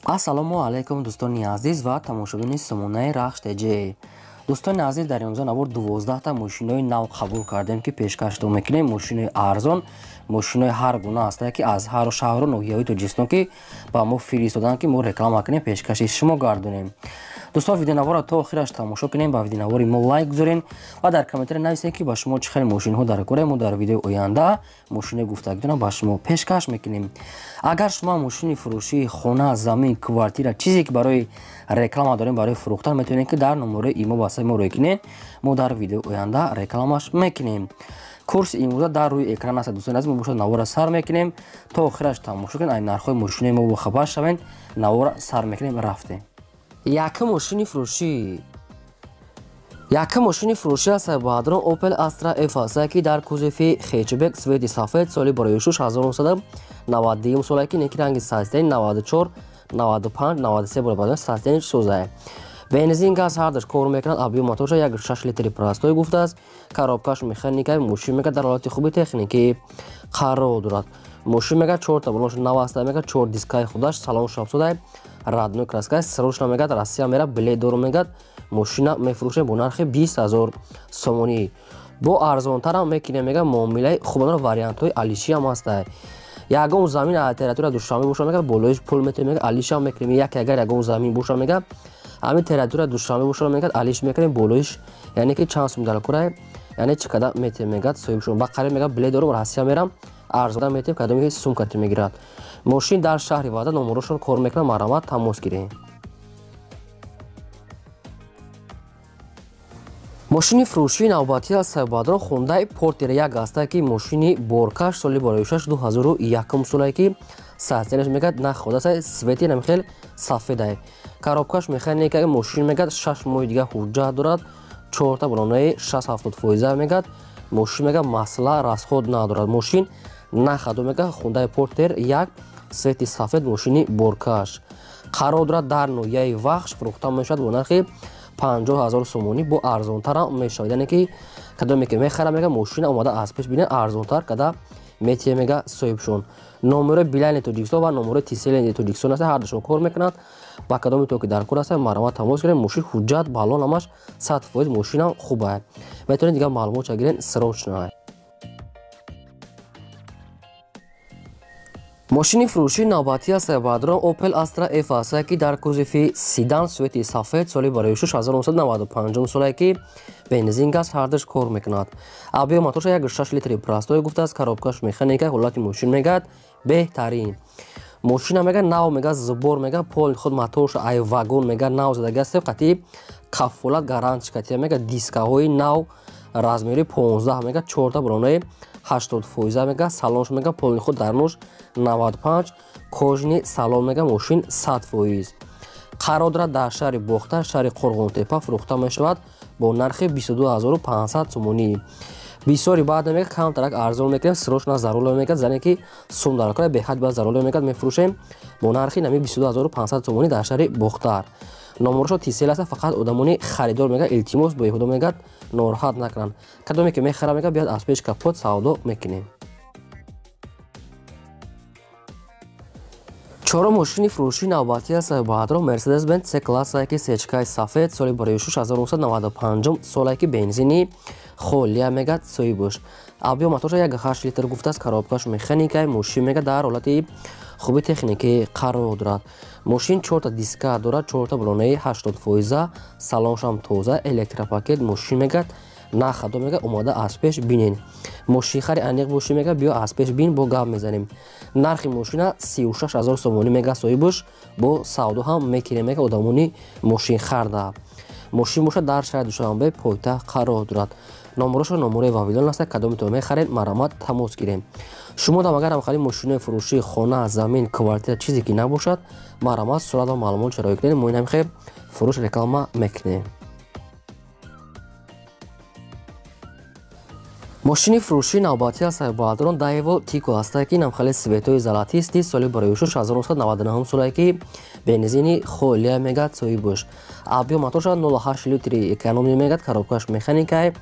Ассалому алайкум, дӯстони азиз ва тамошобини сомонаи Рахш ТЖ. Дӯстони азиз, дар имрӯза навор 12 та мошинои нав қабул кардем, ки пешкаштон мекунем. Мошинои арзон, мошинои ҳар гуна ҳастанд, ки аз ҳар шаҳру ноҳияҳои Тоҷикистон ки ба мо фиристоданд, ки мо реклама кунем, пешкаши шумо гардонем. Дӯстон, видеонаворро то охираш тамошо кунем, ба видеонавори мо лайк гузорен ва дар комментария нависед, ки ба шумо чӣ хел мошинҳо дар кора. Мо дар видеои оянда мошинои гуфтагитонро ба шумо пешкаш мекунем. Агар шумо мошини фурӯшии хона, замин, квартира, чизе ки барои реклама дорем, барои фурӯхтан, метавонед, ки дар номерои имо васаи мо рӯй кунед. Мо дар видеои оянда рекламаш мекунем. Курси имрӯза дар рӯи экран аст. Дӯстони азиз, мо бошад навора сар мекунем, то охираш тамошо кунед, ай нархҳои мошинои мо бохабар шавед. Навора сар мекунем, рафтем. Якум мошини фурӯшӣ. Якум мошини фурӯшӣ аст баъдрон Opel Astra F аст, ки дар кузови хэтчбек, цвети сафед, соли барои 1992 соле, ки неки ранги састени 94, 95, 93 бола састени созае. Бензин, газ ҳардаш кор мекунад. Объём моторша 1,6 литри простой гуфтааст, коробкаш механикаи. Мошин мега дар ҳолати хуби техникӣ қарор дорад. Мошин мега чорта балонш нав аст, мега чор дискаи худаш, салон шабсодай, родной краска. Срочно мегад Россия мера, билет дору мегад. Мошина мефурӯшем бо нархи 20 000 сомонӣ, бо арзонтарам мекунем, мега муомилаи хуб, вариантҳои алишиам ҳастай. Ягон замин территория Душанбе боша, мега болоиш пул метавем, мега алишиам мекунем. Яке агар ягон замин боша, мега ҳамин территория Душанбе боша, мегад алиш мекунем болоиш, яъне ки чанд сум дар кора, яъне чӣ када метавем, мегад соҳибшон. Ба қариб мега билет дорум, Россия мерам, арзон метавем, кадоме сумкати мегирад. Мошин дар шаҳри Ваҳдат, номерошон кор мекунад, марҳамат, тамос гирем. Мошини фурӯшии навбатӣ аз Сайбадрон Хундай Портер 1 аста, ки мошини боркаш, соли барои 2001 солае, ки сатенаш мегад находаса, цвети намхел сафедай, коробкаш механика. Мошин мегад 6 моҳи дига ҳуҷҷат дорад, чорта балонаи 60-70% мегад. Мошин мегад масла расход надорад, мошин нахадо мегад. Хундай Портер 1, цвети сафед, мошини боркаш қарор дорад дар ноҳияи Вахш. Фурӯхта мешавад бо нархи 50 000 сомонӣ, бо арзонтарам мешавад, яъне ки кадоме ки мехара, мега мошина омада аз пеш бинед, арзонтар када метия, мега соҳибшон. Номерои Билайни Тоҷикистон ва номерои Тиселени Тоҷикистон аст, ҳардушон кор мекунанд. Ба кадоме то ки дар кор аст, марҳамат, тамос гиред. Мошин ҳуҷҷат, балон ҳамаш 100%, мошинам хуб аст. Метавонед дигар маълумотша гиред срочно. Мошини фурӯшии навбатӣ аст баъдрон Opel Astra F аст, ки дар кузови седан, цвети сафед, соли барои 1995 солае, ки бензин, газ ҳардаш кор мекунад. Объём моторша 1,6 литри простой гуфтааст, коробкаш механика. Ҳолати мошин мегӯяд беҳтарин. Мошина мега нав, мега сбор, мега пол худ моторша ай вагон, мега нав задагаст, қати кафолат гарантия катия. Мега дискаҳои нав, размери 15, мега чорта балонаи 80%, мега салонш мега полный худ, дарнуш 95, кожаный салон. Мега мошин 100% қарор дорад дар шаҳри Бохтар, шаҳри Қурғонтепа. Фурӯхта мешавад бо нархи 22 500 сомонӣ. Бисёри баъд мега камтарак арзон мекунем. Срочно зарур мегад, зане ки сум дар кора беҳад ба зарур мегад. Мефурӯшем бо нархи нами 22 500 сомонӣ дар шаҳри Бохтар. Номерошо Тисел аст. Фақат одамони харидор мега илтимос, беҳудо мегад нороҳат накунанд. Кадоме ки мехара, мега биёд аз пеш капот, савдо мекунем. Чорум мошини фурӯшии навбатӣ аст баъдро Мерседес Бенз С классае, ки сечкаи сафед, соли барои 1995 солае, ки бензини холия мегад соҳибош. Объём моторша 1,8 литр гуфтааст, коробкаш механикаи. Мошин мега дар ҳолати хуби техникӣ қарор дорад. Мошин чорта диска дорад, чорта балонаи 80%, салоншам тоза, электропакет. Мошин мегад нахадо, мега омада аз пеш бинен. Мошинхари аниқ бошӣ, мега биё аз пеш бин, бо гап мезанем. Нархи мошина 36 000 сомонӣ мега соҳибош, бо савдо ҳам мекунем, мега одамони мошинхарда. Мошин бошад дар шаҳри Душанбе, пойтахт қарор дорад. Номерошо номерои Вавилон аст. Кадометон мехаред, марҳамат, тамос гирем. Шумо дам агар ҳамхали мошинои фурӯшии хона, замин, квартира, чизе ки набошад, марҳамат, сурат ва маълумот чароӣ кунед, мо инам хел фурӯш реклама мекунем. Мошини фурӯшии навбатӣ аст баъдрон Даево Тико ҳастае, ки намхали цветои золотистый, соли барои 1999 солае, ки бензини холия мегад соҳибош. Объём моторша 0,8 литри экономия мегад, коробкаш механикай.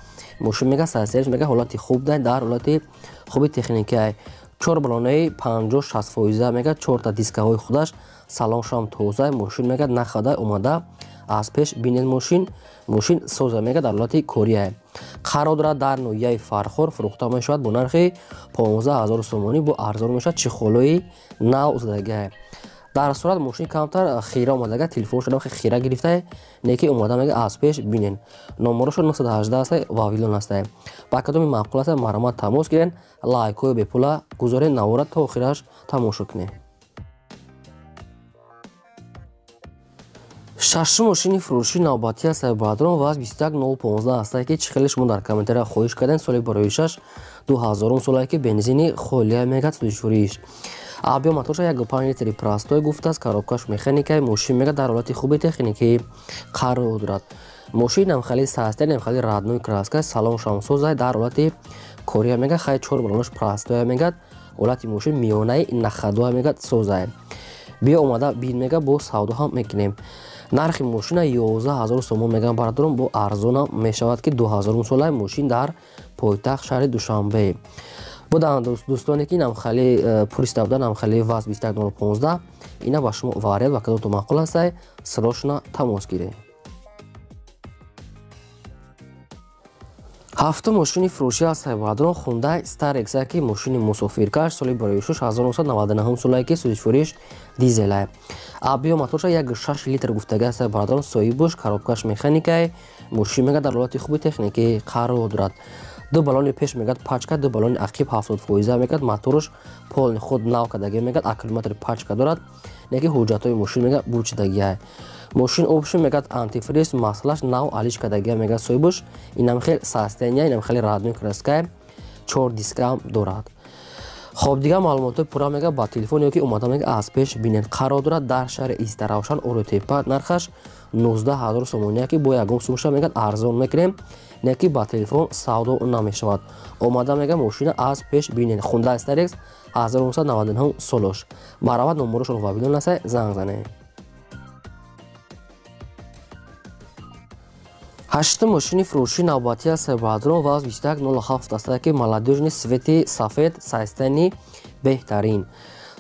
Мошин мега сарсериш мега ҳолати хуб дай, дар ҳолати хуби техникай, чор балонаи 50-60% мега, чорта дискаҳои худаш, Салоншам тоза, мошин мегад нахада омада аз пеш бинед мошин, мошин соза мегад дар ҳолати кория. Қарор дорад дар ноҳияи Фархор, фурӯхта мешавад бо нархи 15 000 сомонӣ, бо арзон мешавад, чехолои нав задагия. Дар сурат мошин камтар хира омадага, телефон шуда хира гирифта, неки омада мега аз пеш бинен. Номерошо 918 аст, Вавилон аст. Ба кадоми маъқул аст, марҳамат тамос гирен, лайкҳои бепула гузорен, навора то охираш тамошо кунед. Шашум мошини фурӯши навбатӣ аст бародарон, ВАЗ 21015 аст, ки чӣ хеле шумо дар комментария хоҳиш кардем. Соли барои 6 2000 солае ки бензини холия мегад сӯзишвориш. Объём моторша 1,5 литри простой гуфтааст, коробкаш механикай, мошин мегад дар ҳолати хуби техникӣ қарор дорад. Мошин намхали састер, намхали родной краска, салон шамсозай, дар ҳолати кория мегад, хай чор балонош простой мегад, ҳолати мошин миёнаи нахадуа мегад созай. Биё омада бин мега, бо савдо ҳам мекунем. Нархи мошина 11 000 сомон меган бародарон, бо арзонам мешавад, ки 2000 солаи мошин дар пойтахт шаҳри Душанбе. Буданд дӯстоне ки намхали пуриста будан, намхали ВАЗ 21015, ина ба шумо вариант, ба кадомто маъқул ҳастай, срочно тамос гиред. Ҳафтум мошини фурӯшӣ аст бародарон, Хундай Старекс, ки мошини мусофиркаш, соли барои 1999 солае ки сӯзишвориш дизелай. Объём моторша 1,6 литр гуфтага аст бародарон, соҳибуш, коробкаш механикай, мошин мега дар ҳолати хуби техникӣ қарор дорад. Ду баллони пеш мегад пачка, ду баллони ақиб 70% мегад, моторш полный худ нав кардагӣ мегад, аккумулятори пачка дорад, неки ҳуҷҷатҳои мошин мегад бучидагиай. Мошин обшин мегад антифриз, маслаш нав алиш кардагия мегад соҳибуш, инам хел состояния, инам хеле родной краскай, чор дискам дорад. Хоб, дигар маълумотҳои пурра мега ба телефон ё ки омада мега аз пеш бинед. Қарор дорад дар шаҳри Истаравшан, Оротепа, нархаш 19 000 сомония, ки бо ягон сумша мегад арзон мекунем, не ки ба телефон савдо намешавад. Омада мега мошина аз пеш бинед. Хундай Старекс 1999 солош. Марҳамат, номерошон Вавилон аст, занг занед. Ҳаштум мошини фурӯши навбатӣ аст бародарон, ВАЗ 2107 аст, ки молодёжный цвети сафед, состояние беҳтарин.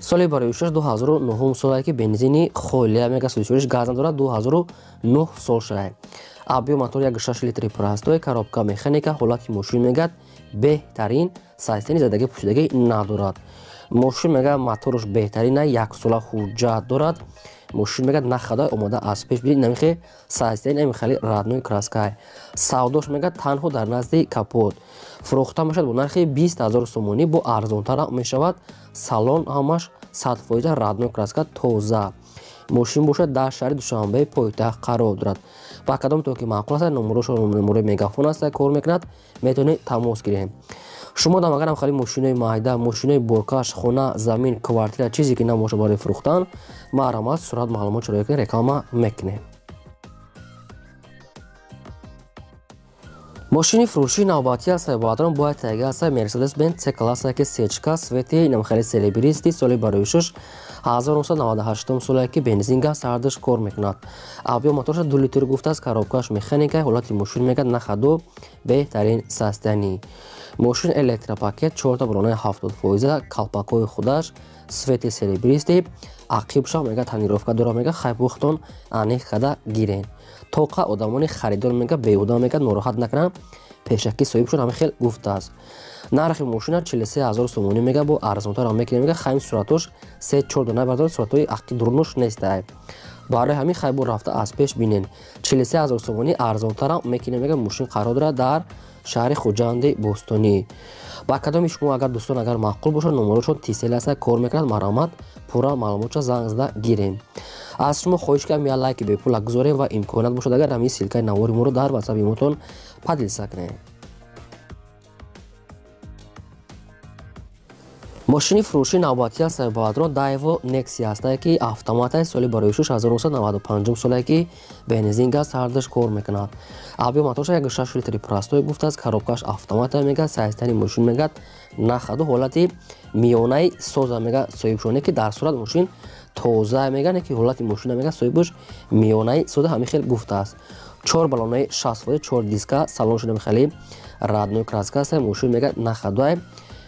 Соли барои 2009 солае ки бензини холия мега, сӯзишвориш газ надорад, 2009 сол шуда. Объём мотор 1,6 литри простой, коробка механика, ҳолати мошин мегад беҳтарин, состояние задагӣ пӯшидагӣ надорад. Мошин мега моторш беҳтарина, як сола ҳуҷҷат дорад. Мошин мегад нахада омода аз пеш бинед, намихе состояние, намихали родной краскай. Савдош мегад танҳо дар назди капот. Фурӯхта мешавад бо нархи 20 000 сомонӣ, бо арзонтар мешавад. Салон ҳамаш 100% родной краска, тоза. Мошин бошад дар шаҳри Душанбе пойтахт қарор дорад. Ба кадом то ки маъқул аст, номерошо номерои мегафон аст, кор мекунад, метавонед тамос гиред. Шумо дам агарам хали мошинои майда, мошинои боркаш, хона, замин, квартира, чизе ки набошад барои фурӯхтан, марҳамат, сурат маълумот чароя кунед, реклама мекунем. Мошини фурӯшии навбатӣ аст бародарон, бояд тайга аст Мерседес Бенз С класса, ки сечка, цвети намхали серебристый, соли барои 1998 солае ки бензин газ сардаш кор мекунад. Объём моторша 2 литр гуфтааст, коробкаш механика, ҳолати мошин мегад нахаду беҳтарин состояние. Мошин электропакет, чорта баллонаи 70%, калпакҳои худаш, цвети серебристый, ақибша мега тонировка дора мега, хайбухтон аниқ када гирен. Тоқа одамони харидор мега беҳуда мега нороҳат накунанд, пешакӣ соҳиб шуд, ҳамин хел гуфтааст. Нархи мошина 43 000 сомонӣ мега, бо арзонтар мекунем мега, хайм суратош се чор дона бардор, суратҳои ақи дурнуш нестай. Барои ҳамин хайбо рафта аз пеш бинен. 43 000 сомонӣ арзонтарам мекунем мега, мошин қарор дорад дар шаҳри Хуҷанди Бостонӣ. Ба кадоми шумо агар дӯстон агар маъқул бошад, номерошон Тисел аст, кор мекунад, марҳамат, пурра маълумотша занг зада гирем. Аз шумо хоҳиш кардам я лайки бепула гузорем ва имконият бошад агар ҳамин ссылкаи навори моро дар ватсапи мотон поделиться кунем. Мошини фурӯшии навбатӣ аст бародарон, Daewoo Nexia аст, ки автомат, соли барои 1995 солае ки бензин газ сардаш кор мекунад. Объём моторша 1,6 литри простой гуфтааст, коробкаш автомат мегад, состояние мошин мегад нахаду ҳолати миёнаи соза мега соҳибшоне, ки дар сурат мошин тоза мега, не ки ҳолати мошина мега соҳибаш миёнаи соза, ҳамин хел гуфтааст. Чор баллонаи 60%, чор диска, салон шуда мехали родной краска аст, мошин мега нахадуай,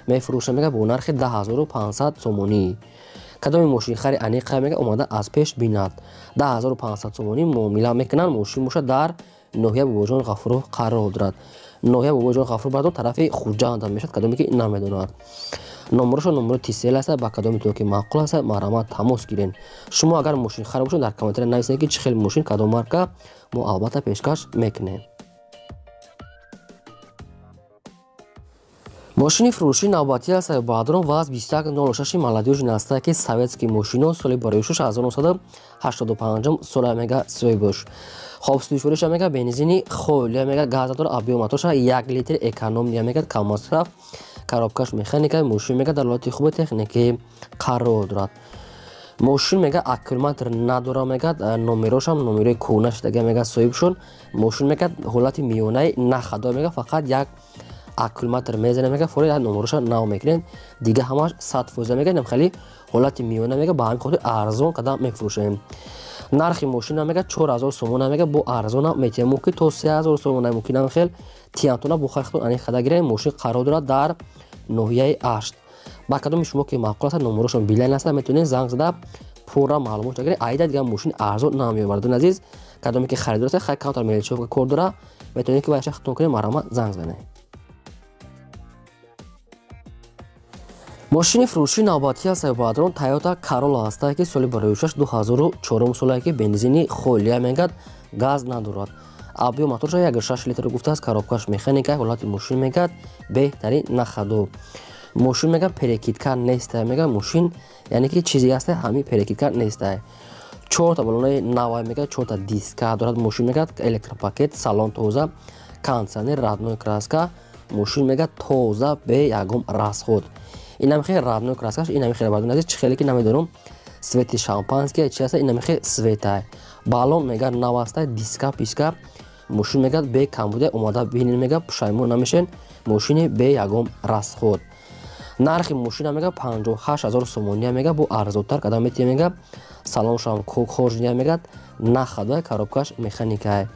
мефурӯша мега бо нархи 10 500 сомонӣ. Кадоми мошинхари аниқа мега омада аз пеш бинад. 10500 сомонӣ муомила мекунанд. Мошин боша дар ноҳия Бобоҷон Ғафуров қарор дорад. Ноҳия Бобоҷон Ғафуров бардон тарафи Хуҷанд мешавад, кадоме ки намедонад. Номерошо номеро Тисел аст, ба кадоми то ки маъқул аст, марҳамат тамос гирен. Шумо агар мошинхар бошед, дар комментария нависед, ки чӣ хел мошин, кадом марка, мо албатта пешкаш мекунем. Мошини фурӯшии навбатӣ аст баъдрон ВАЗ 2106 молодёжи наста, ки советский мошино, соли барои 1985 сола мега соҳибош. Хоб, сӯзишвориша мега бензини холия мега, газ надора, объём моторша 1 литр, экономия мега, каммасраф, коробкаш механика. Мошин мега дар ҳолати хуби техникӣ қарор дорад. Мошин мега аккумулятор надора мега, номерошам номерои кӯҳна шудага мега соҳиб шуд. Мошин мега ҳолати миёнаи нахадо мега, фақат як аккумулятор мезанем мега, фори номероша нав мекунем, дига ҳамаш 100% мега, инам хеле ҳолати миёна мега, ба ҳамин хотир арзон қадам мефурӯшем. Нархи мошина мега 4000 сомона мега, бо арзона метиҳем, мумкин то 3000 сомона, мумкин хел тиянтона бо хархтон ани хада гирем. Мошин қарор дорад дар ноҳияи 8. Ба кадоми шумо ки маъқул аст, номерошон билайн аст, метавонед занг зада пурра маълумот гиред. Айда дига мошин арзон намеовард. Азиз, кадоме ки харидор аст, хай камтар мелчовка кор дора, метавонед ки вайша хитон кунед, марҳамат занг занед. Мошини фурӯшии навбатӣ аст баъдрон Toyota Corolla аст, ки соли барои 2004 солае, ки бензини холия мегад, газ надорад. Объём моторша 1,6 литр гуфтааст, коробкаш механика, ҳолати мошин мегад беҳтарин нахаду. Мошин мега перекидка неста мега, мошин яъне ки чизе аст, ҳамин перекидка неста. 4та балонаи нава мега, 4та диска дорад мошин мегад, электропакет, салон тоза, кондиционер, родной краска, мошин мега тоза, бе ягон расход. Инам хел родной краскаш, инам хел бардон азиз, чӣ хеле ки намедонам, свети шампанское чи аст, инам хел света. Балон мега нав аст, диска писка, мошин мега бе камбуда, омада бинин мега, пушаймон намешен, мошини бе ягон расход. Нархи мошина мега 58000 сомония мега, бо арзонтар кадам метиҳем мега, салоншам кожния мега, нахада, коробкаш механикае.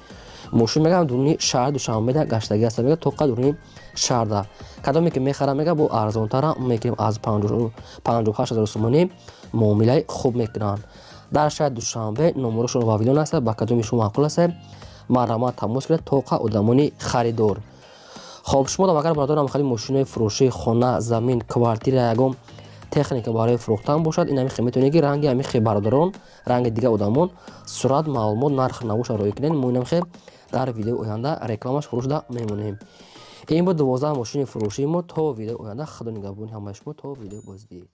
Мошин мега дуруни шаҳри Душанбеда гаштагӣ аст мега, тоқа дуруни шаҳрда. Кадоме ки мехарам мега, бо арзонтара мекунем, аз 58000 сомонӣ муомилаи хуб мекунанд. Дар шаҳри Душанбе номерошон вавилон аст, ба кадоми шумо маъқул аст, марҳамат тамос кунед, тоқа одамони харидор. Хоб, шумо дам агар бародарам хеле мошинои фурӯшии хона, замин, квартира, ягон техника барои фурӯхтан бошад, ин ҳамин метавонед ки ранги ҳамин хе бародарон, ранги дига одамон сурат, маълумот, нарх навоша роӣ кунед. Мо инам хе дар видеои оянда рекламаш фурӯшда мемонем. Ин буд 12 мошини фурӯшии мо. То видеои оянда худо нигаҳбони ҳамаи шумо, то видеои боздид.